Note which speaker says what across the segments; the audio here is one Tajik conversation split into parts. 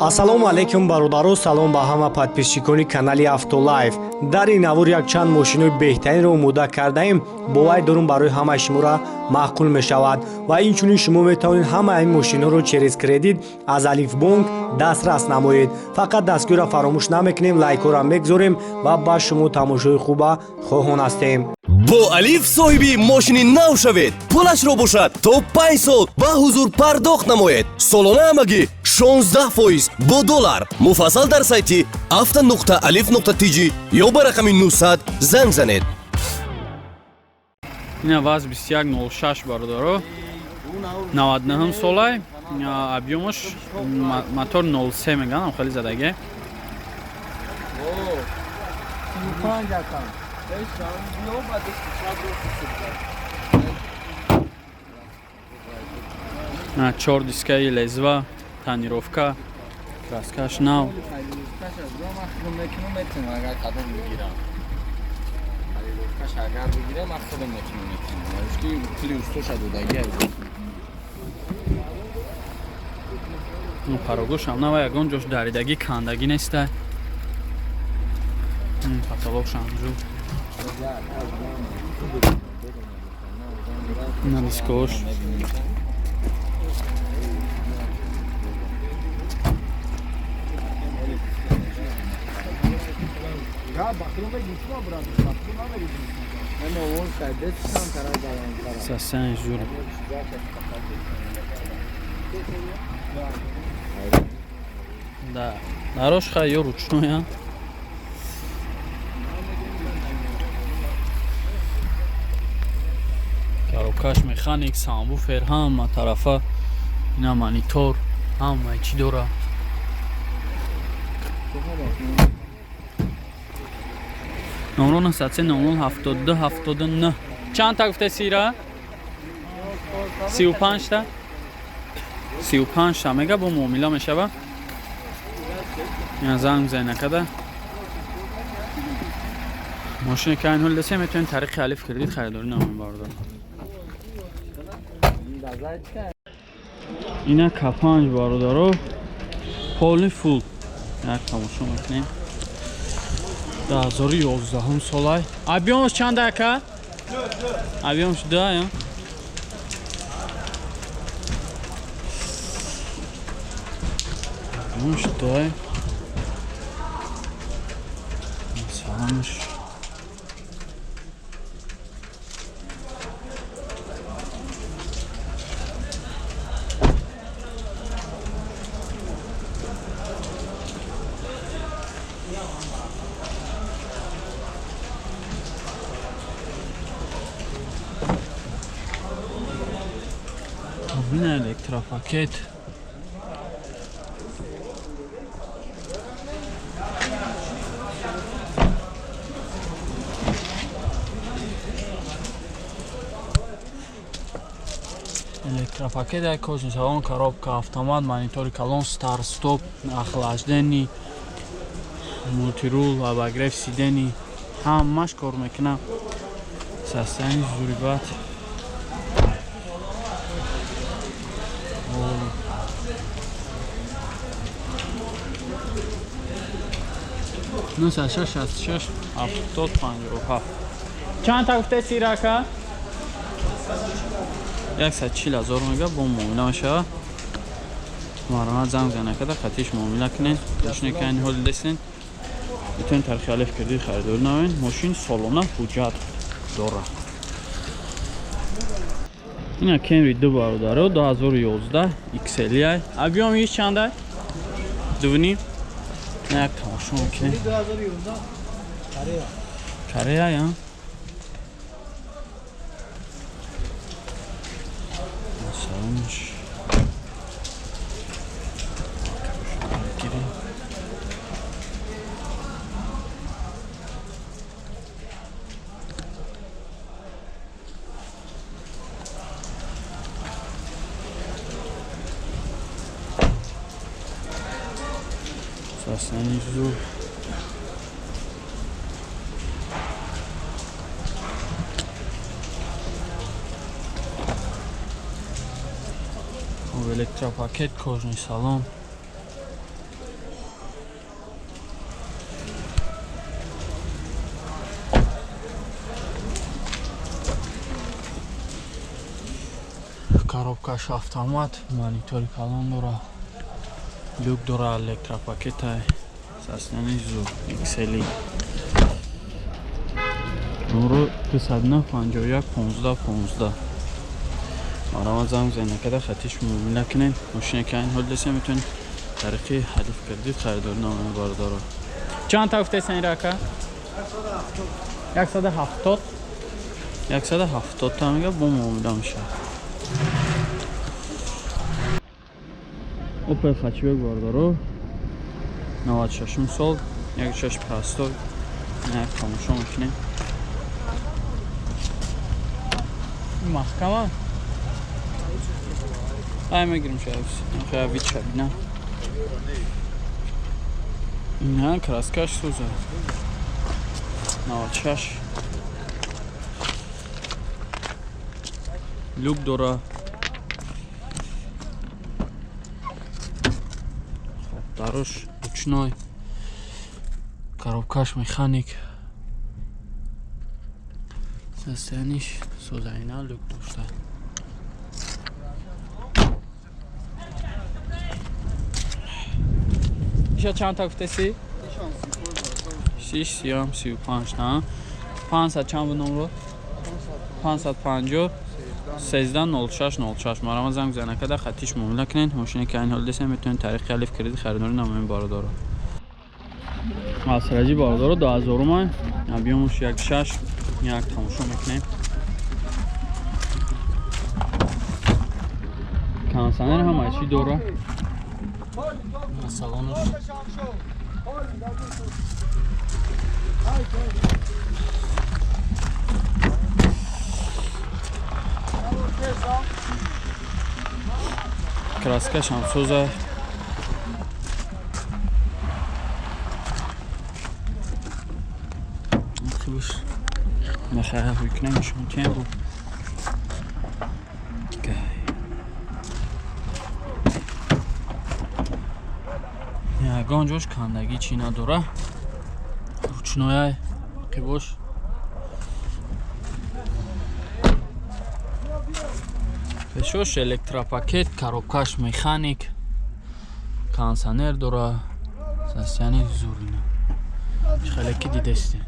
Speaker 1: Ассалому алайкум, бародаро, салом ба ҳама подписчикони канали Автолайф. Дар ин навор якчанд мошинои беҳтаринро омода кардаем. Бовар дорум, барои ҳамаи шуморо маъқул мешавад. Ва инчунин шумо метавонед ҳамаи ин мошиноро через кредит аз Алифбонк дастрас намоед. Фақат дастгирро фаромӯш намекунем, лайкҳоро мегузорем ва ба шумо тамошои хуба хоҳон ҳастем.
Speaker 2: Бо Алиф соҳиби мошини нав шавед. Пулашро бошад, то 5 сол ба ҳузур пардохт намоед. Солона ҳамагӣ 16% бо доллар. Муфассал дар сайти авто.алиф.тж ё ба рақами 900 занг занед.
Speaker 3: Ина ВАЗ 2106, бародаро, 99 солай, объёмаш, мотор 03 меган, хеле задаге. Чор дискаи лезва, тонировка, краскаш нав.
Speaker 4: Агар бигирем, ман худам метунам, ки пули устоша додагӣ.
Speaker 3: Парогошам нава, ягон ҷош даридагӣ, кандагӣ неста. Потолокшам зуд на дискош. Состояние зур. Да, нарош хай ё ручной. Коробкаш механик, сабвуфер ҳама тарафа, ина монитор, ҳама чӣ дора. Номро 903 00 72 79. Чанд та гуфте сира? 35 та. 35 та мега, бо муомила мешава. Я занг зай накада. Мошине ки айн ҳол десе, метавонед тариқи Алиф кредит харидорӣ намоед, бародар. Ина К5, бародаро, полный фул, як тамошо мекунем. 2011 солай. Объёмаш чанд, ака? Объёмаш да я? Объёмаш да. Саламаш. Ина электропакет. Электропакет, як кожаный салон, коробка автомат, монитори калон, старт стоп, охлаждение, мультирул, обогрев сидений, ҳамаш кор мекунад. Состояние зурибат. 966 70 57. Чанд та гуфте сирака? 140 000 мега, бо муомила мешава. Марҳамат, занг занакада хатиш муомила кунед. Мошине ки айни ҳол дидесен, метавонед тариқи Алиф кредит харидорӣ намоед. Мошин солона ҳуҷҷат дорад. Ина Кемри ду, бародаро, 2011 XLI. Объём иш чанда? Дувним. Як тамошо мекунем. Корея, я? Салонш. Гирем. Состояние зур. Электропакет, кожаный салон. Коробкаш автомат, монитори калон дора, люк дора, электропакета, состояние зур, XL. Номро 209 51 15 15. Марама занг занед, када хатиш муомила кунед. Мошине ки айн ҳол десем, метавонед тариқи ҳалиф кредит харидорӣ намоед, бародаро. Чанд та гуфтесан ира, ака? 170. 170 та мега, бо муомила мешавад. Опел Хатчбек, бародаро, 96 сол, 16 простой. Як тамошо мекунем. Маҳкама ай мегирим шаиб, вид шабина. Ина краскаш сӯза. 96, люк дора. Хоб, дарош ручной, коробкаш механик, состояниш созаина, люк дошта. Иша чанд та гуфтеси? Шиш сиём 35 та. 500 чанд буд номро? 550 13 06 06. Марама занг занед, када хатиш муомила кунед. Мошине ки айн ҳол десем, метавонед тариқи алиф кредит харидорӣ намоед, бародаро. Асраҷи, бародаро, 2000 май, объёмуш 1,6. Як тамошо мекунем. Кондиционер ҳама чӣ дора. Салонаш краскаш ҳам соза. Хибуш мехоҳам ҳуй кунем, нишон тием бу. Ягон ҷош кандагӣ чӣ надора. Ручнояй қибош. Пешош электропакет, коробкаш механик, кондиционер дора, состояние зурина. Хеле ки дидестед.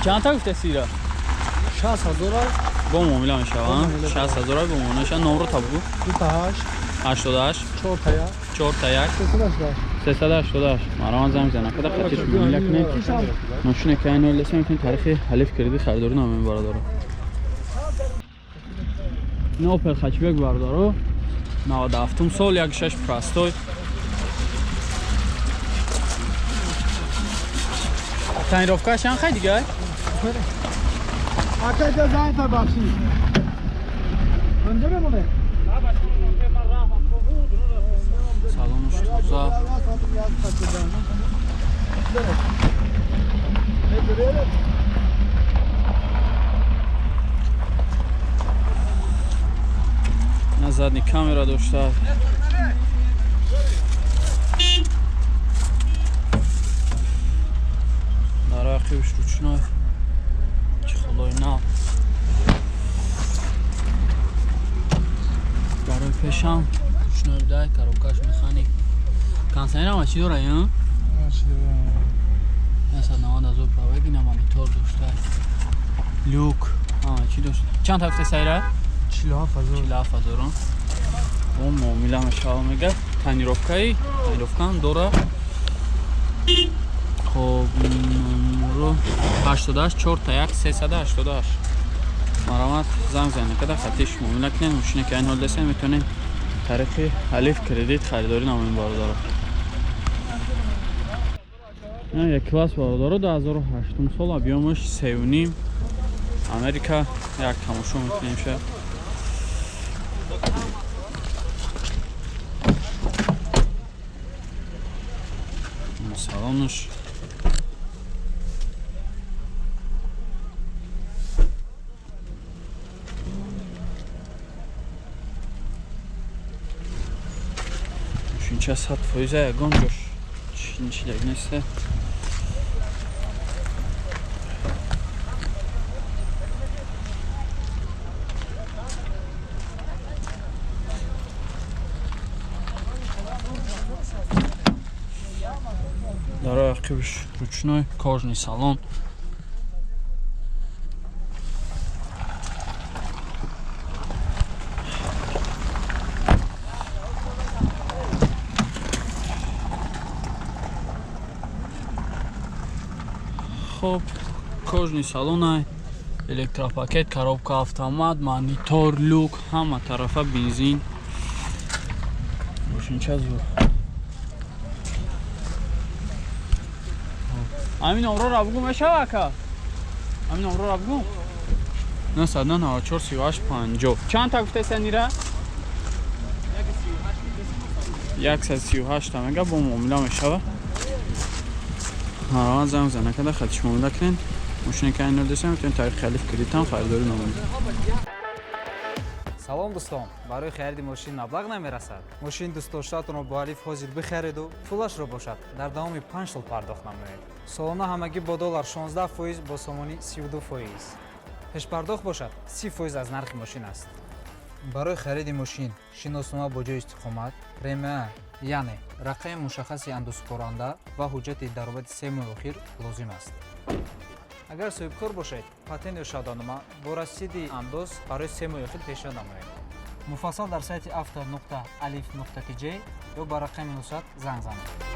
Speaker 3: Чанд та гуфтеси ира?
Speaker 5: 60 0.
Speaker 3: Бо муомила мешавад? 60 0 бо муомила мешавад. Номро та бугу.
Speaker 5: 28.
Speaker 3: 88.
Speaker 5: 4 та 1.
Speaker 3: 4 та 1. 388. Марама занг занед, када хатиш муомила кунед. Мошине ки айн ҳол десем, метавонед тариқи ҳалиф кредит харидорӣ намоед, бародаро. Ин Опел Хатчбек, бародаро, 97 сол, 1,6 простой. Тонировкаш чанд хай дига?
Speaker 5: Ака, да занг та бахши. Онҷа мемоне?
Speaker 3: Салонуш тоза. На задний камера дошта. Дар ақибш ручной, чехолои нав. Барои пешам ручной будай, коробкаш механик, кондиционер ҳама чӣ дора, ё 190 000 пробег. Ина монитор дошта, люк, ҳама чӣ дошта. Чанд ҳафта сайра?
Speaker 5: 47 000.
Speaker 3: 47 000 бо муомила мешава, мега. Тонировкаам дора. Хоб, номро 88 4 та 1 388. Марамат занг занед, када хатиш муомила кунед. Мошине ки айн ҳол десем, метавонед тариқи алиф кредит харидорӣ намоед, бародаро. Як класс, бародаро, 2008 сол, объёмаш 3,5, Америка. Як тамошо мекунем ша. Салонаш мошинча 100%, ягон ҷош чидаг неста. Ақибш ручной, кожаный салон. Хоб, кожаный салон, электропакет, коробка автомат, монитор, люк, ҳама тарафа, бензин. Мошинча зур. Амин, аврора бугу мешава, ака? Амин, аврора бугу. 994 38 50. Чанд та гуфтеса нира? 138 та мега, бо муомила мешава. Мараван занг зана када хатиш муомила кунен. Мошине ки айнол десем, метавонед тариқи алиф кредитам харидорӣ намоед.
Speaker 6: Салом, дӯстон! Барои хариди мошин маблағ намерасад? Мошини дӯстдоштаатонро бо Алиф ҳозир бихариду пулашро бошад дар давоми 5 сол пардохт намоед. Солона ҳамагӣ бо доллар 16 фоиз, бо сомонӣ 32 фоиз. Пешпардохт бошад 30 фоиз аз нархи мошин аст. Барои хариди мошин шиноснома бо ҷои истиқомат, РМА, яъне рақами мушаххаси андозсупоранда, ва ҳуҷҷати даромади 3 моҳи охир лозим аст. Агар соҳибкор бошед, патент ё шаҳодатнома бо расиди андоз барои 3 моҳи охир пешниҳод намоед. Муфассал дар сайти авто нуқта алиф нуқта тж ё ба рақами 900 занг занед.